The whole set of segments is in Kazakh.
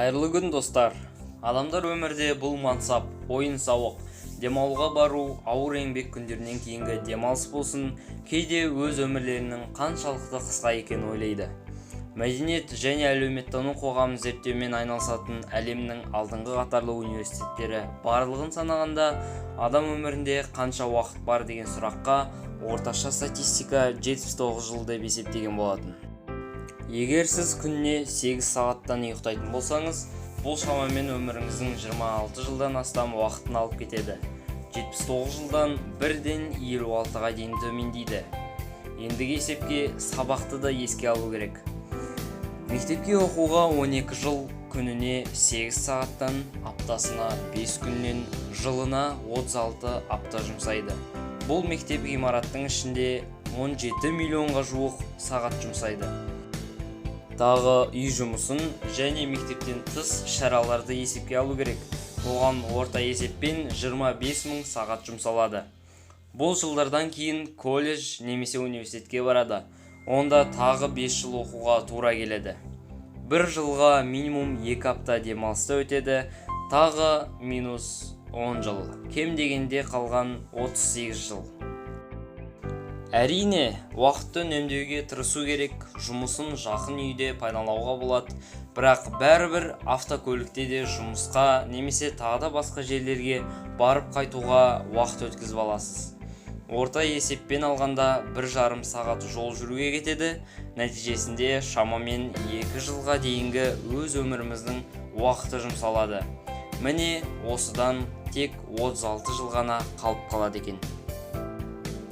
Қайырлы күн, достар! Адамдар өмірде бұл мансап, ойын-сауық, демалуға бару, ауыр еңбек күндерінен кейінгі демалыс болсын, кейде өз өмірлерінің қаншалықты қысқа екенін ойлайды. Мәдениет және әлеуметтану қоғамын зерттеумен айналысатын әлемнің алдыңғы қатарлы университеттері барлығын санағанда, адам өмірінде қанша уақыт бар деген сұраққа орташа статистика 79 жыл деп есептеген болатын. Егер сіз күніне 8 сағаттан ұйықтайтын болсаңыз, бұл шамамен өміріңіздің 26 жылдан астам уақытын алып кетеді. 79 жылдан бірден 56-ға дейін төмендейді. Ендігі есепке сабақты да еске алу керек. Мектепке оқуға 12 жыл, күніне 8 сағаттан, аптасына 5 күннен, жылына 36 апта жұмсайды. Бұл мектеп ғимараттың ішінде 17 миллионға жуық сағат жұмсайды. Тағы үй жұмысын және мектептен тыс шараларды есепке алу керек. Оған орта есеппен 25 мың сағат жұмсалады. Бұл жылдардан кейін колледж немесе университетке барады. Онда тағы 5 жыл оқуға тура келеді. Бір жылға минимум 2 апта демалыста өтеді. Тағы минус 10 жыл, кем дегенде қалған 38 жыл. Әрине, уақытты үнемдеуге тырысу керек. Жұмысын жақын үйде пайдалануға болады, бірақ бәрібір автокөлікте де жұмысқа немесе тағы да басқа жерлерге барып қайтуға уақыт өткізіп аласыз. Орта есеппен алғанда, 1,5 сағат жол жүруге кетеді. Нәтижесінде шамамен 2 жылға дейінгі өз өміріміздің уақыты жұмсалады. Міне, осыдан тек 36 жыл ғана қалып қалады екен.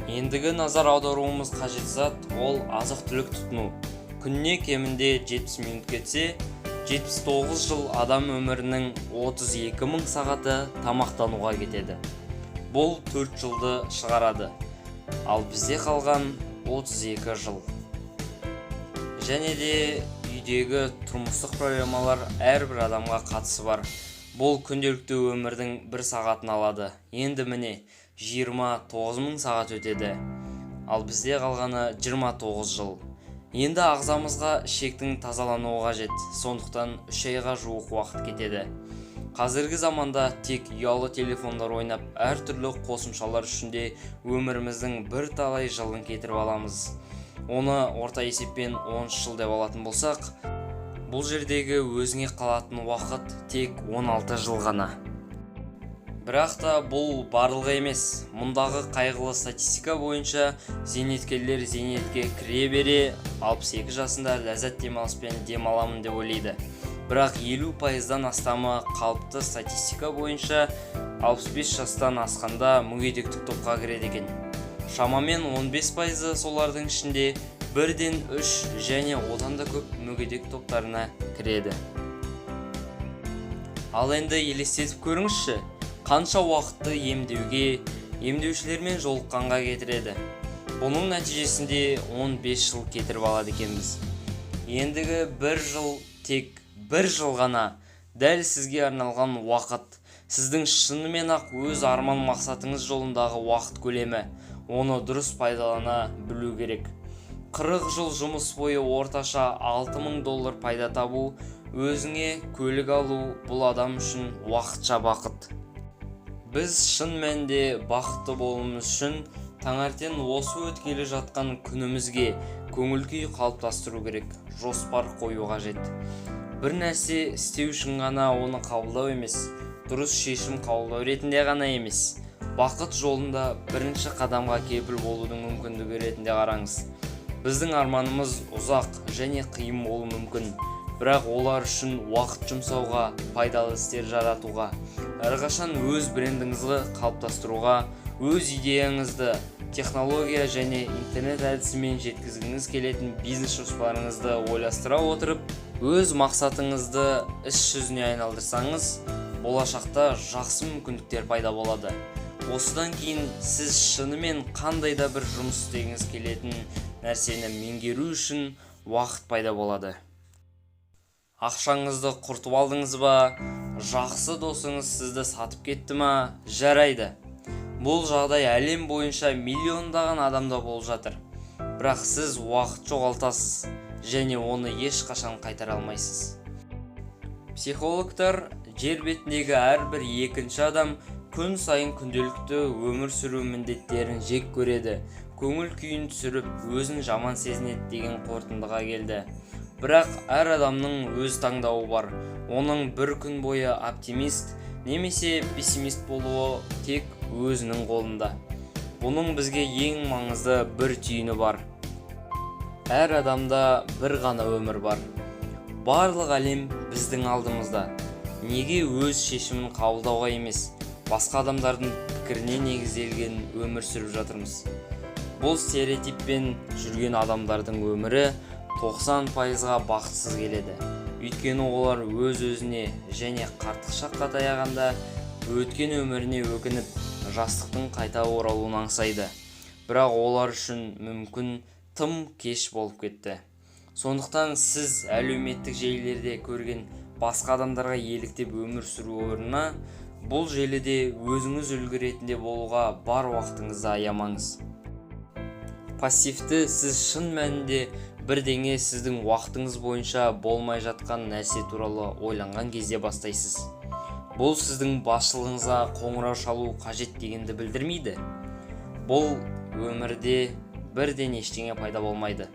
Ендігі назар аударуымыз қажет зат ол азық-түлік тұтыну. Күніне кемінде 70 минут кетсе, 79 жыл адам өмірінің 32 мың сағаты тамақтануға кетеді. Бұл 4 жылды шығарады. Ал бізде қалған 32 жыл. Және де үйдегі тұрмыстық проблемалар әрбір адамға қатысы бар. Бұл күнделікті өмірдің бір сағатын алады. Енді, міне, 29 мың сағат өтеді. Ал бізде қалғаны 29 жыл. Енді ағзамызға ішектің тазалануы қажет, сондықтан 3 айға жуық уақыт кетеді. Қазіргі заманда тек ұялы телефондар ойнап, әртүрлі қосымшалар үшін де өміріміздің бірталай жылын кетіріп аламыз. Оны орта есеппен 10 жыл деп алатын болсақ, бұл жердегі өзіңе қалатын уақыт тек 16 жыл ғана. Бірақ та бұл барлығы емес. Мұндағы қайғылы статистика бойынша, зейнеткерлер зейнетке кіре бере 62 жасында ләззат демалыспен демаламын деп ойлайды. Бірақ 50%-дан астамы қалыпты статистика бойынша 65 жастан асқанда мүгедектік топқа кіреді екен. Шамамен 15%-ы солардың ішінде бірден үш және одан да көп мүгедек топтарына кіреді. Ал енді елестетіп көріңізші, қанша уақытты емдеуге, емдеушілермен жолыққанға кетіреді. Бұның нәтижесінде 15 жыл кетіріп алады екенбіз. Ендігі бір жыл, тек бір жыл ғана дәл сізге арналған уақыт, сіздің шынымен ақ өз арман мақсатыңыз жолындағы уақыт көлемі. Оны дұрыс пайдалана білу керек. 40 жыл жұмыс бойы орташа 6000 доллар пайда табу, өзіңе көлік алу – бұл адам үшін уақытша бақыт. Біз шын мәнінде бақытты болуымыз үшін таңертең осы өткелі жатқан күнімізге көңіл күй қалыптастыру керек, жоспар қою қажет. Бір нәрсе істеу үшін ғана оны қабылдау емес, дұрыс шешім қабылдау ретінде ғана емес, бақыт жолында бірінші қадамға кепіл болудың мүмкіндігі ретінде қараңыз. Біздің арманымыз ұзақ және қиын болуы мүмкін, бірақ олар үшін уақыт жұмсауға, пайдалы істер жаратуға, әрқашан өз брендіңізді қалыптастыруға, өз идеяңызды технология және интернет әдісімен жеткізгіңіз келетін бизнес жоспарыңызды ойластыра отырып, өз мақсатыңызды іс жүзіне айналдырсаңыз, болашақта жақсы мүмкіндіктер пайда болады. Осыдан кейін сіз шынымен қандай да бір жұмыс істегіңіз келетін нәрсені меңгеру үшін уақыт пайда болады. Ақшаңызды құртып алдыңыз ба? Жақсы досыңыз сізді сатып кетті ма? Жарайды, бұл жағдай әлем бойынша миллиондаған адамда болып жатыр. Бірақ сіз уақыт жоғалтасыз және оны ешқашан қайтара алмайсыз. Психологтар жер бетіндегі әрбір екінші адам күн сайын күнделікті өмір сүру міндеттерін жек көреді, көңіл күйін түсіріп, өзін жаман сезінеді деген қорытындыға келді. Бірақ әр адамның өз таңдауы бар. Оның бір күн бойы оптимист немесе пессимист болуы тек өзінің қолында. Бұның бізге ең маңызды бір түйіні бар. Әр адамда бір ғана өмір бар. Барлық әлем біздің алдымызда. Неге өз шешімін қабылдауға емес, басқа адамдардың пікіріне негізделген өмір сүріп жатырмыз? Бұл стереотиппен жүрген адамдардың өмірі 90%-ға бақытсыз келеді. Өйткені олар өз-өзіне және қарттық шаққа таяғанда өткен өміріне өкініп, жастықтың қайта оралуын аңсайды. Бірақ олар үшін мүмкін тым кеш болып кетті. Сондықтан сіз әлеуметтік желілерде көрген басқа адамдарға еліктеп өмір сүру орнына бұл желіде өзіңіз үлгі ретінде болуға бар уақытыңызды аямаңыз. Пассивті сіз шын мәнінде бірдеңе сіздің уақытыңыз бойынша болмай жатқан нәрсе туралы ойланған кезде бастайсыз. Бұл сіздің басшылығыңызға қоңырау шалу қажет дегенді білдірмейді. Бұл өмірде бірден ештеңе пайда болмайды.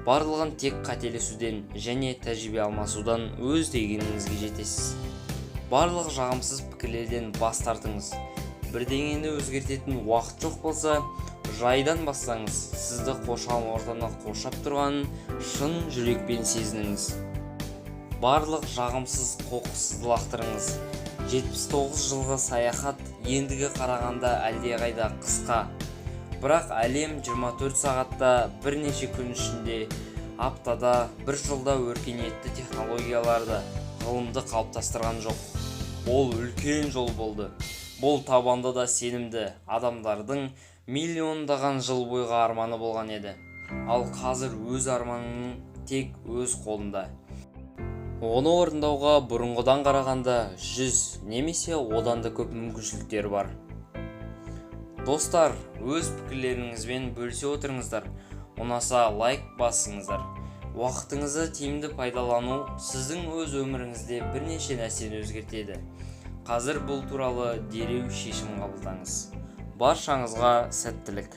Барлығын тек қателесуден және тәжірибе алмасудан өз дегеніңізге жетесіз. Барлық жағымсыз пікірлерден бас тартыңыз. Бірдеңені өзгертетін уақыт жоқ болса, жайдан бастаңыз. Сізді қоршаған ортаны қоршап тұрғанын шын жүрекпен сезініңіз. Барлық жағымсыз қоқысты лақтырыңыз. 79 жылғы саяхат ендігі қарағанда әлдеқайда қысқа. Бірақ әлем 24 сағатта, бірнеше күн ішінде, аптада, бір жылда өркениетті технологияларды, ғылымды қалыптастырған жоқ. Ол үлкен жол болды. Бұл табанды да сенімді адамдардың миллиондаған жыл бойғы арманы болған еді. Ал қазір өз арманының тек өз қолында. Оны орындауға бұрынғыдан қарағанда 100 немесе одан да көп мүмкіншіліктер бар. Достар, өз пікірлеріңізбен бөлісе отырыңыздар. Ұнаса, лайк басыңыздар. Уақытыңызды тиімді пайдалану сіздің өз өміріңізде бірнеше нәрсені өзгертеді. Қазір бұл туралы дереу шешім қабылдаңыз. Баршаңызға сәттілік.